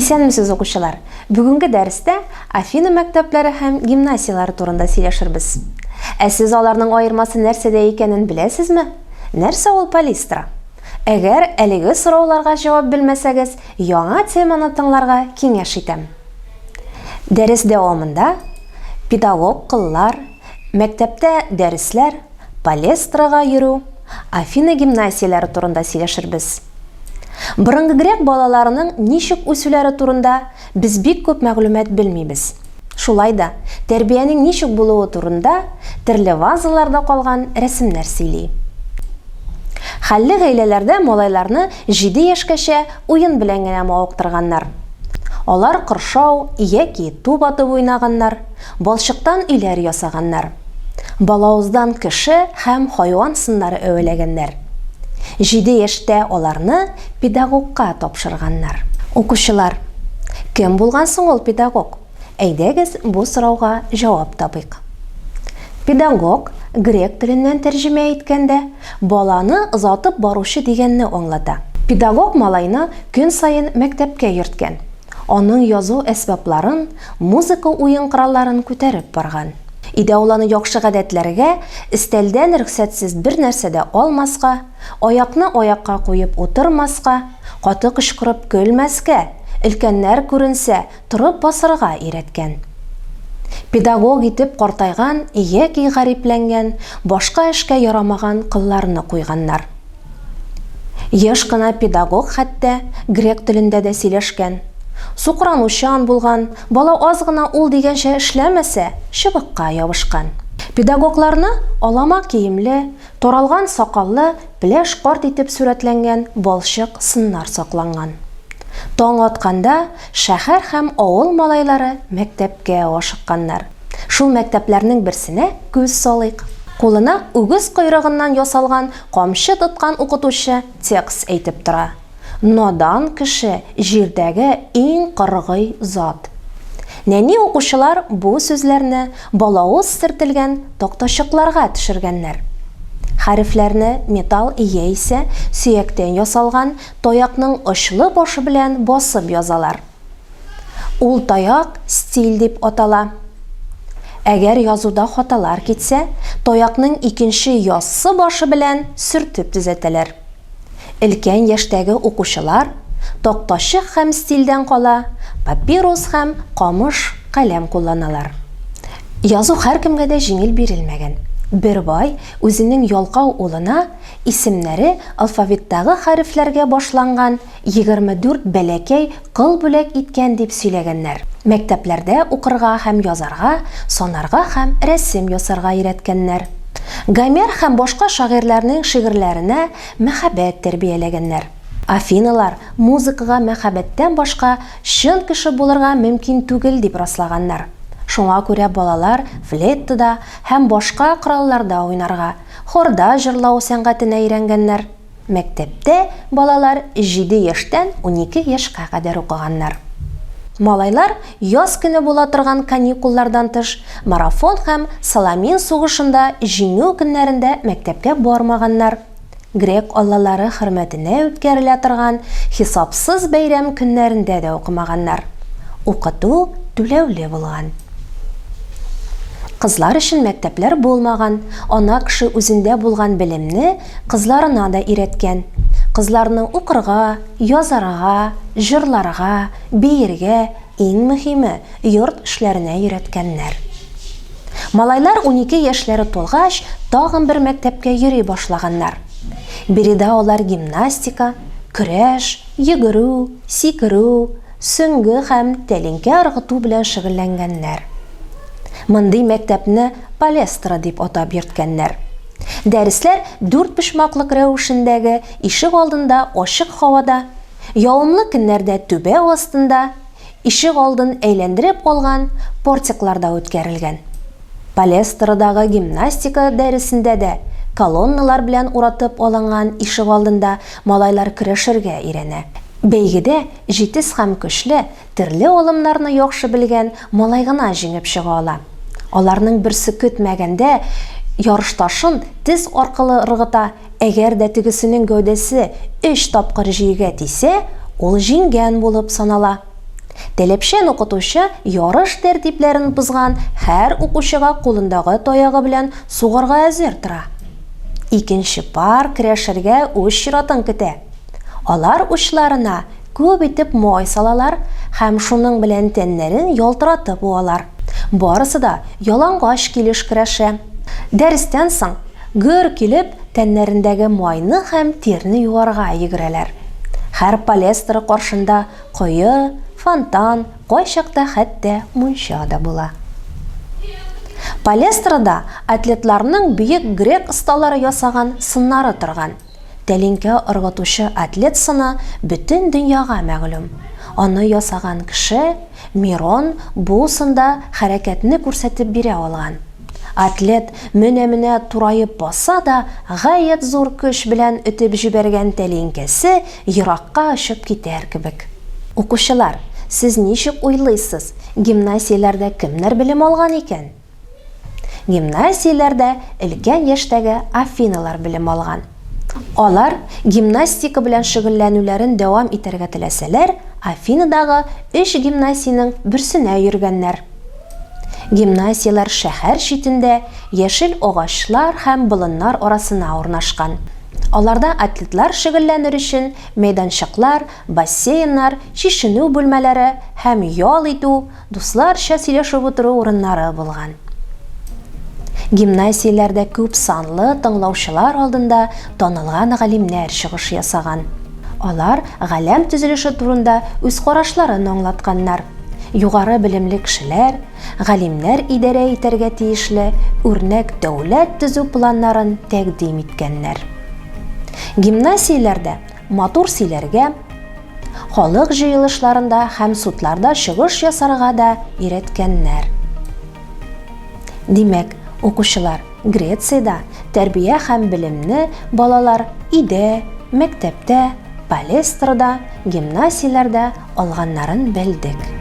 Исәнмесез, укучылар! Бүгенге дәрестә Афина мәктәпләре һәм гимнасияләре турында сөйләшербез. Ә сез аларның аермасы нәрсәдә икәнен беләсезме? Нәрсә ул палистра? Әгәр әлеге сорауларга җавап белмәсәгез, яңа теманы тыңларга киңәш итәм. Дәрес дәвамында педагог кыллар, мәктәптә дәресләр, палестрага йөрү, Афина гимнасияләре турында сөйләшербез. Борынгы грек балаларының ничек үсүләре турында без бик күп мәгълүмат белмибез. Шулай да, тәрбиянең ничек булуы турында терле вазаларда калган рәсемнәр сөйли. Хәлле гаиләләрдә малайларны җиде яшькәчә уен белән генә мавыктырганнар. Алар коршау яки туп атып уйнаганнар, балчыктан өйләр ясаганнар. Балавыздан кеше һәм хайван сыннары әвәләгәннәр. Җиде яшьтә аларны педагогка тапшырганнар. Укучылар, кем булган соң ул педагог? Әйдәгез, бу сорауга җавап табыйк. Педагог, грек теленнән тәрҗемә иткәндә, баланы озатып баручы дигәнне аңлата. Педагог малайны көн саен мәктәпкә йөрткән. Аның язу әсбапларын, музыка уен коралларын күтәреп барган. Өйдә ул аны яхшы гадәтләргә, өстәлдән рөхсәтсез бернәрсә дә алмаска, аякны аякка куеп утырмаска, каты кычкырып көлмәскә, өлкәннәр күренсә, торып басарга өйрәткән. Педагог итеп картайган яки гарипләнгән, башка эшкә ярамаган колларны куйганнар. Еш кына педагог хәтта грек телендә дә сөйләшкән. Сукранучан булган, бала аз гына ул дигәнчә эшләмәсә, чыбыкка ябышкан. Педагогларны алама киемле, таралган сакаллы пеләш карт итеп сурәтләнгән балчык сыннар сакланган. Таң атканда шәһәр һәм авыл малайлары мәктәпкә ашыкканнар. Шул мәктәпләрнең берсенә күз салыйк. Кулына үгез койрыгыннан ясалган камчы тоткан укытучы текст әйтеп тора. Надан кеше, җирдәге иң кыргый зат. Нәни укучылар бу сүзләрне балавыз сөртелгән тактачыкларга төшергәннәр. Хәрефләрне металл яисә сөяктән ясалган таякның очлы башы белән басып язалар. Ул таяк стиль дип атала. Әгәр язуда хаталар китсә, таякның икенче яссы башы белән сөртеп төзәтәләр. Өлкән яшьтәге укучылар тактачык һәм стильдән кала папирус һәм камыш каләм кулланалар. Язу һәркемгә дә җиңел бирелмәгән. Бер бай үзенең ялкау улына исемнәре алфавиттагы хәрефләргә башланган 24 бәләкәй кыл бүләк иткән дип сөйләгәннәр. Мәктәпләрдә укырга һәм язарга, санарга һәм рәсем ясарга өйрәткәннәр. Гомер һәм башка шагыйрьләрнең шигырьләренә мәхәббәт тәрбияләгәннәр. Афиналар музыкага мәхәббәттән башка чын кеше булырга мөмкин түгел дип раслаганнар. Шуңа күрә балалар флейтада һәм башка коралларда уйнарга, хорда җырлау сәнгатенә өйрәнгәннәр. Мәктәптә балалар җиде яшьтән 12 яшькә кадәр укыганнар. Малайлар яз көне була торган каникуллардан тыш, марафон һәм Саламин сугышында җиңү көннәрендә мәктәпкә бармаганнар. Грек аллалары хөрмәтенә үткәрелә торган хисапсыз бәйрәм көннәрендә дә укымаганнар. Укыту түләүле булган. Кызлар өчен мәктәпләр булмаган, ана кеше үзендә булган белемне кызларына да өйрәткән. Кызларны укырга, язарга, җырларга, биергә, иң мөһиме, йорт эшләренә өйрәткәннәр. Малайлар 12 яшьләре тулгач, тагын бер мәктәпкә йөри башлаганнар. Биредә алар гимнастика, көрәш, йөгерү, сикерү, сөңге һәм тәлинкә ыргыту белән шөгыльләнгәннәр. Мондый мәктәпне палестра дип атап йөрткәннәр. Дәресләр дүртпочмаклык рәвешендәге ишек алдында ачык һавада, явымлы көннәрдә түбә астында, ишек алдын әйләндереп алган портикларда үткәрелгән. Палестрадагы гимнастика дәресендә дә колонналар белән уратып алынган ишек алдында малайлар көрәшергә өйрәнә. Бәйгедә җитез һәм көчле, төрле алымнарны яхшы белгән малай гына җиңеп чыга ала. Аларның берсе көтмәгәндә ярышташын тез аркылы ыргыта, әгәр дә тегесенең гәүдәсе өч тапкыр җиргә тисә, ул җиңгән булып санала. Таләпчән укытучы ярыш тәртипләрен бозган һәр укучыга кулындагы таягы белән сугарга әзер тора. Икенче пар көрәшергә үз чиратын көтә. Алар учларына күп итеп май салалар һәм шуның белән тәннәрен ялтыратып уалар. Барысы да ялангач килеш көрәшә. Дәрестән соң, гөр килеп, тәннәрендәге майны һәм тирне юарга йөгерәләр. Һәр палестра каршында кое, фонтан, кайчакта хәтта мунча да була. Палестрада атлетларның бөек грек осталары ясаган сыннары торган. Тәлинкә ыргытучы атлет сыны бөтен дөньяга мәгълүм. Аны ясаган кеше, Мирон бу сында хәрәкәтне күрсәтеп бирә алган. Атлет менә-менә тураеп баса да, гаять зур көч белән өтеп җибәргән тәлинкәсе еракка очып китәр кебек. Укучылар, сез ничек уйлыйсыз, гимнасияләрдә кемнәр белем алган икән? Гимнасияләрдә өлкән яшьтәге афиналар белем алган. Алар гимнастика белән шөгыльләнүләрен дәвам итәргә теләсәләр, Афинадагы өч гимнасиянең берсенә йөргәннәр. Гимнасияләр шәһәр читендә, яшел агачлар һәм болыннар арасына урнашкан. Аларда атлетлар шөгыльләнер өчен мәйданчыклар, бассейннар, чишенү бүлмәләре һәм ял итү, дусларча сөйләшеп утыру урыннары булган. Гимнасияләрдә күп санлы тыңлаучылар алдында танылган галимнәр чыгыш ясаган. Алар галәм төзелеше турында үз карашларын аңлатканнар. Югары белемле кешеләр, галимнәр идарә итәргә тиешле үрнәк дәүләт төзү планнарын тәкъдим иткәннәр. Гимнасияләрдә матур сөйләргә, халык җыелышларында һәм судларда чыгыш ясарга да өйрәткәннәр. Димәк, укучылар, Грециядә тәрбия һәм белемне балалар өйдә, мәктәптә, палестрада, гимнасияләрдә алганнарын белдек.